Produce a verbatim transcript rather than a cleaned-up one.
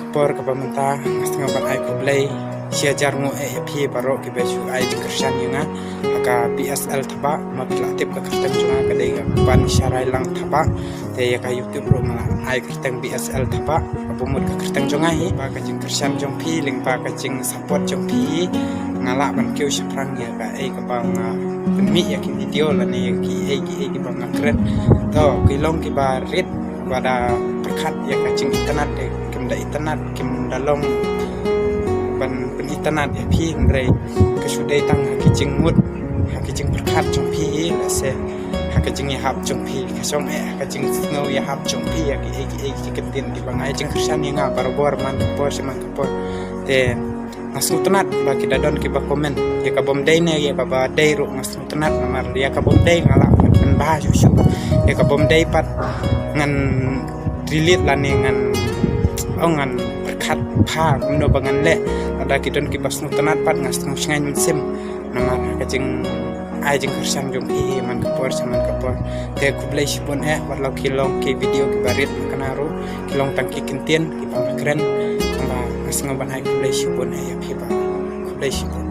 Por kaba mynta nga sngew ban ai khublei shi hajar nguh eh ïa phi baroh kiba shu ai jingkyrshan ïa nga ha ka B S L Thabah. Ma phi la tip ka kyrteng jong nga ka dei ka Ban Sharailang Thabah. Te ïa ka YouTube ruh nga la ai kyrteng B S L Thabah. Kaba mut ka kyrteng jong nga hi, ba ka jingkyrshan jong phi lyngba ka jingsupport jong phi hi nga lah ban kiew shaphrang ïa kaei kaba nga pynmih ïa ki video lane ïa kiei kiei kiba nga kren. To ki long kiba rit ba da pyrkhat ïa ka jingitynnad, te kim da itynnad, kim da long ban pynitynnad ïa phi, hynrei ka shu dei tang ha ki jingmut, ha ki jingpyrkhat jong phi hi, lehse ha ka jingïahap jong phi, ka shong eh ha ka jingsngew ïahap jong phi ïa kiei kiei ki kyntien kiba nga ai jingkyrshan ïa nga barabor man ka por sha man ka por. Te nga sngewtynnad ba ki da don kiba comment ïa ka bym dei ne ïa kaba dei ruh, nga sngewtynnad namar ïa ka bym dei nga lah ban pynbha shuh shuh, ïa ka bym dei pat ngan delete lane ngan, oh, ngan pyrkhat bha kumno ba ngan leh. Lada ki don kiba sngewtynnad pat nga sngew shngaiñ mynsiem namar ka jingai jingkyrshan jong phi man ka por sha man ka por. Te khublei shibun eh, wat la ki long ki video kiba rit, kane ruh ki long tang ki kyntien kiba nga kren, kumba nga sngew ban ai khublei shibun eh ïa phi baroh. Khublei shibun.